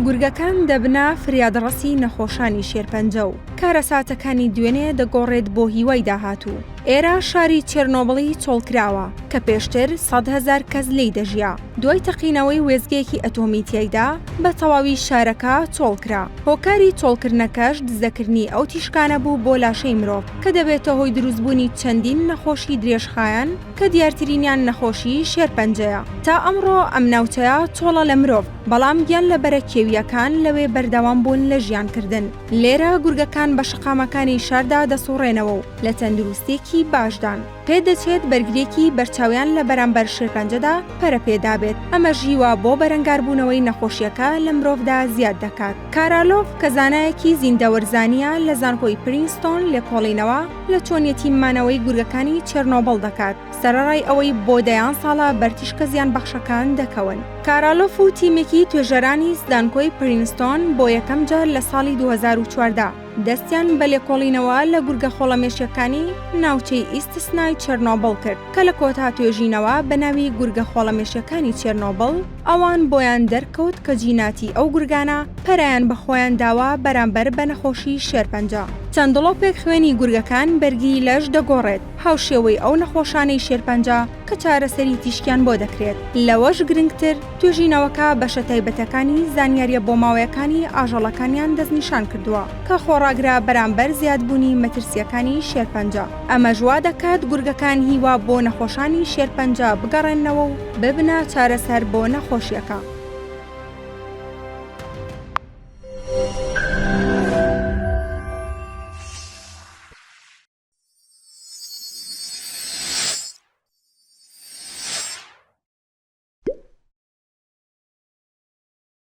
گورگەکان دەبنە فریادڕەسی نەخۆشانی شێرپەنجە و کارەساتەکانی دوێنێ دەگۆڕێت بۆ هیوای داهاتوو. ئێرە شاری چێرنۆبڵی چۆڵکراوە کە پێشتر 100,000 کەس لێی دەژیا، دوای تەقینەوەی وێستگەیەکی ئەتۆمی تیایدا بە تەواوی شارەکە چۆڵکرا. هۆکاری چۆڵکردنەکەش دزەکردنی ئەو تیشکانە بوو بۆ لاشەی مرۆڤ کە دەبێتە هۆی دروستبوونی چەندین نەخۆشی درێژخایەن کە دیارترینیان نەخۆشی شێرپەنجەیە. تا ئەمڕۆ ئەم ناوچەیە چۆڵە لە مرۆڤ، بەڵام گیانلەبەرە کێوییەکان لەوێ بەردەوام بوون لە ژیانکردن. لێرە گورگەکان بە شەقامەکانی شاردا دەسوڕێنەوە و لە تەندروستییەکی باشدان. پێدەچێت بەرگرییەکی بەرچاویان لە بەرامبەر شێرپەنجەدا پەرەپێدابێت، ئەمەش هیوا بۆ بەرەنگاربوونەوەی نەخۆشییەکە لە مرۆڤدا زیاد دەکات. کارالۆف کە زانایەکی زیندەوەرزانییە لە زانکۆی پرینستۆن لێکۆڵینەوە لە چۆنیەتی مانەوەی گورگەکانی چێرنۆبڵ دەکات، سەرەڕای ئەوەی بۆ دەیان ساڵە بەر تیشکە زیانبەخشەکان دەکەون. کارالۆف و تیمێکی توێژەرانی زانکۆی پرینستۆن بۆ یەکەم جار لە ساڵی 2014 دەستیان بە لێکۆڵینەوە لە گورگە خۆڵەمێشیەکانی ناوچەی ئیستسنای چێرنۆبڵ کرد کە لە کۆتا توێژینەوە بە ناوی گورگە خۆڵەمێشیەکانی چێرنۆبڵ ئەوان بۆیان دەرکەوت کە جیناتی ئەو گورگانە پەرەیان بە خۆیان داوە بەرامبەر بە نەخۆشی شێرپەنجە. چەند دڵۆپێک خوێنی گورگەکان بەرگری لەش دەگۆڕێت هاوشێوەی ئەو نەخۆشانەی شێرپەنجە کە چارەسەری تیشکیان بۆ دەکرێت. لەوەش گرنگتر، توێژینەوەکە بەشە تایبەتەکانی زانیارییە بۆماوەیەکانی ئاژەڵەکانیان دەستنیشان کردووە کە خۆڕاگرە بەرامبەر زیادبوونی مەترسییەکانی شێرپەنجە. ئەمەش وا دەکات گورگەکان هیوا بۆ نەخۆشانی شێرپەنجە بگەڕێننەوە و ببنە چارەسەر بۆ نەخۆشییەکە.